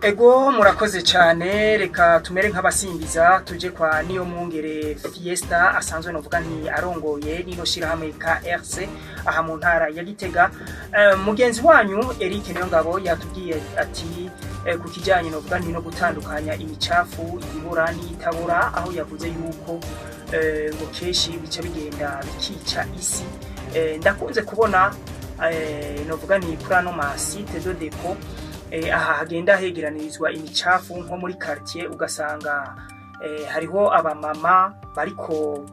Ego, murakoze cyane. Reka tumere nk'abasimbiza, tuje kwa Niyo Mwungere Fiesta, asanzwe novuga nti arongoye nino shirahamwe KRC aha mu ntara ya Gitega. Mugenzi wanyu Eric Niyongabo yatubwiye ati ku kijyanye novuga nti no gutandukanya imicafu ibora n'itabora, aho yavuze yuko ngo kenshi bica bigenda bikica isi. Ndakunze kubona novuga nti kuri ano ma site de dépôt, aha hagenda hegeranirizwa imicafu nko muri quartier, ugasanga hariho abamama bariko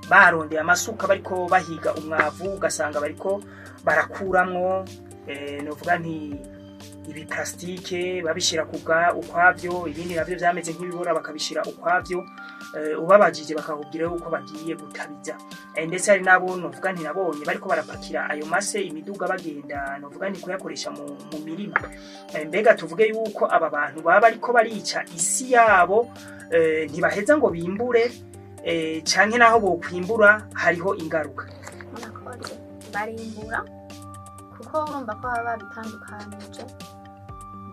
barondeye amasuka, bariko bahiga umwavu, ugasanga bariko barakuramwo novuga nti ibiplastike, babishira kubwa ukwavyo, ibindi navyo vyameze nk'ibibora bakabishira ukwavyo. Ubabajije bakakubwira yuko bagiye gutabiza. Ndetse hari nabo novuga nti nabonye bariko barapakira ayo mase imiduga, bagenda novuga nti kuyakoresha mu mirima. Mbega tuvuge yuko aba bantu baba bariko barica isi yabo, ntibaheza ngo bimbure, canke naho bokwimbura hariho ingaruka? Murakoze. Barimbura, kuko urumva ko baba babitandukanije.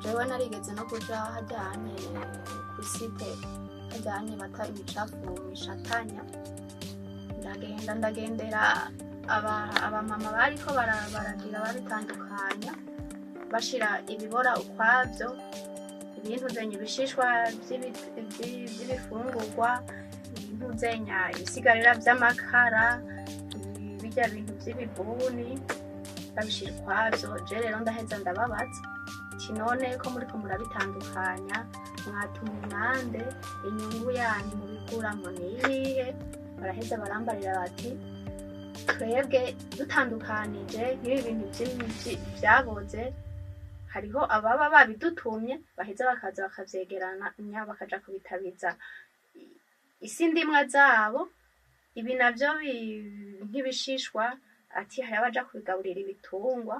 Jewe narigeze no kuja hajyanye ku site, hajyanye bata imicafu mishatanya. Ndagenda ndagendera abamama bariko baragira babitandukanya, bashira ibibora ukwavyo, ibintu zenya ibishishwa vy'ibifungurwa, ibintu zenya ibisigarira vy'amakara, birya bintu vy'ibibuni, babishira ukwavyo. Je rero ndaheza ndababaza ati: "None ko muriko murabitandukanya, mwatuma umwande, inyungu yanyu mubikuramwo ni iyihe?" Baraheza barambarira bati: "Twebwe dutandukanije nk'ibi bintu vyaboze, hariho ababa babidutumye, baheza bakaza bakavyegeranya, bakaja kubitabiza isi ndimwa zabo. Ibi navyo nk'ibishishwa," ati, "hari abaja kubigaburira ibitungwa."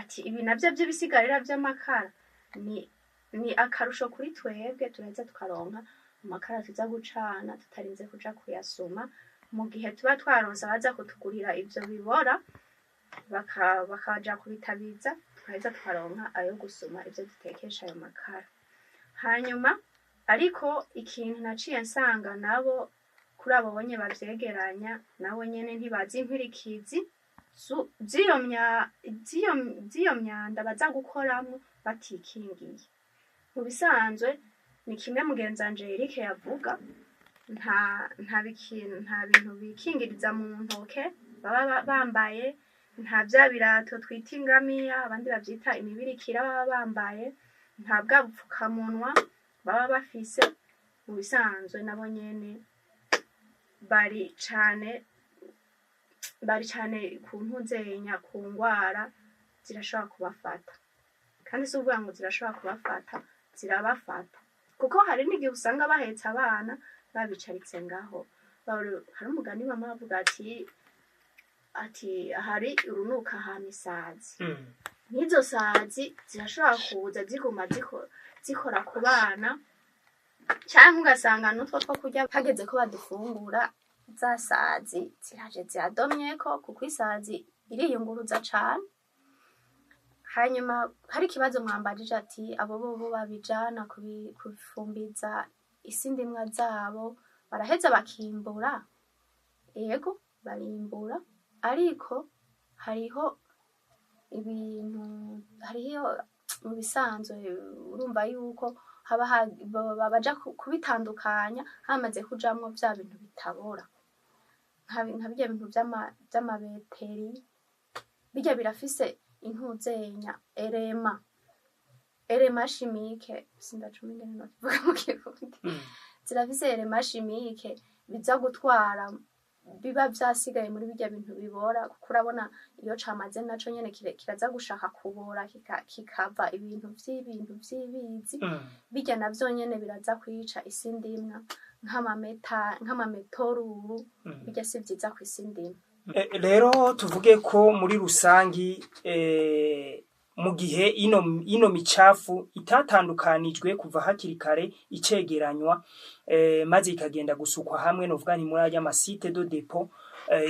Ati: "Ibi navyo vy'ibisigarira vy'amakara ni akarusho kuri twebwe, turaheza tukaronka amakara tuza gucana tutarinze kuja kuyasuma, mu gihe tuba twaronse abaza kutugurira ivyo bibora, bakaja kubitabiza, tugaheza tukaronka ayo gusuma ivyo dutekesha ayo makara." Hanyuma ariko ikintu naciye nsanga nabo, kuri abo bonye bavyegeranya, nabo nyene ntibazi inkurikizi z'iyo myanda baza gukoramwo batikingiye. Mu bisanzwe ni kimwe mugenzi wanje Eric yavuga, nta bintu bikingiriza mu ntoke baba bambaye, nta vya birato twita ingamiya, abandi bavyita imibirikira, baba bambaye, nta bwa bupfukamunwa baba bafise. Mu bisanzwe nabo nyene bari cane ku ntuzenya, ku ngwara zirashobora kubafata. Kandi si ukuvuga ngo zirashobora kubafata, zirabafata, kuko hari n'igihe usanga bahetse abana babicaritse ngaho. Hari umugani bama bavuga ati hari urunuka hama isazi. Nk'izo sazi zirashobora kuza ziguma zikora ku bana, canke ugasanga n'utwo two kurya hageze ko badufungura, za sazi ziraje ziradomyeko, kuko isazi iriyunguruza cane. Hanyuma hari ikibazo mwambajije ati: abo bobo babijana kubifumbiza isi ndimwa zabo baraheza bakimbura? Yego, barimbura, ariko hariho ibintu, hariho mu bisanzwe urumva yuko haba baja kubitandukanya hamaze kujamwo vya bintu bitabora, nka birya bintu vy'amabateri, birya birafise intuzenya élément chimique, sindacuma ingene nokivuga mu Kirundi. Zirafise élément chimique biza gutwara, biba vyasigaye muri birya bintu bibora, kuko urabona iyo camaze naco nyene kiraza gushaka kubora, kikava ibintu vy'ibintu vy'ibizi. Birya navyo nyene biraza kwica isi ndimwa, nk'amametoruru. Birya si vyiza kw'isi ndimwa. Rero tuvuge ko muri rusangi, mu gihe ino micafu itatandukanijwe kuva hakiri kare, icegeranywa, maze ikagenda gusukwa hamwe, novuga ni muri arya ma site de dépôt,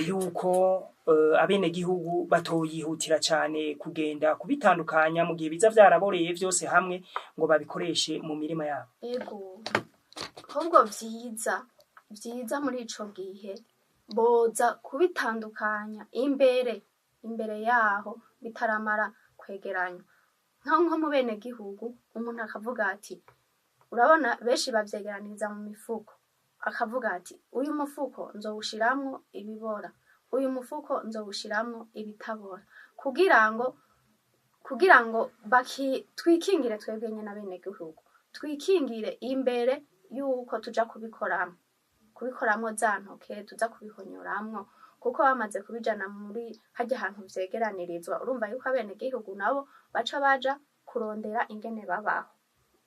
yuko Abenegihugu batoyihutira cane kugenda kubitandukanya mu gihe biza vyaraboreye vyose hamwe ngo babikoreshe mu mirima yabo? Ego, ahubwo vyiza muri ico gihe boza kubitandukanya imbere yaho bitaramara kwegeranywa, nko mu benegihugu umuntu akavuga ati: urabona benshi bavyegeraniriza mu mifuko, akavuga ati: uyu mufuko nzowushiramwo ibibora, uyu mufuko nzowushiramwo ibitabora, kugira ngo twikingire twebwe nyene abenegihugu, twikingire imbere yuko tuja kubikoramwo za ntoke, tuza kubihonyoramwo, kuko bamaze kubijana muri harya hantu vyegeranirizwa, urumva yuko abenegihugu nabo baca baja kurondera ingene babaho,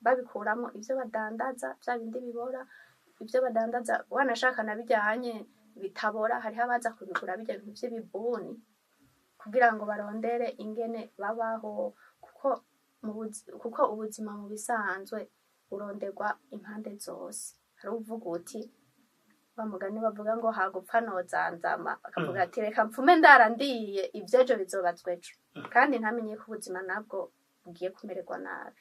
babikuramwo ivyo badandaza, vya bindi bibora, ivyo badandaza wanashaka na bijyanye bitabora. Hariho abaza kubigura bijya bintu vy'ibibuni kugira ngo barondere ingene babaho, kuko ubuzima mu bisanzwe buronderwa impande zose. Hari uvuga uti wa mugani bavuga ngo hagupfa nozanzama, bakavuga ati: reka mpfume ndarandiye, ivy'ejo bizobazwa ejo, kandi ntamenye ko ubuzima nabwo bugiye kumererwa nabi.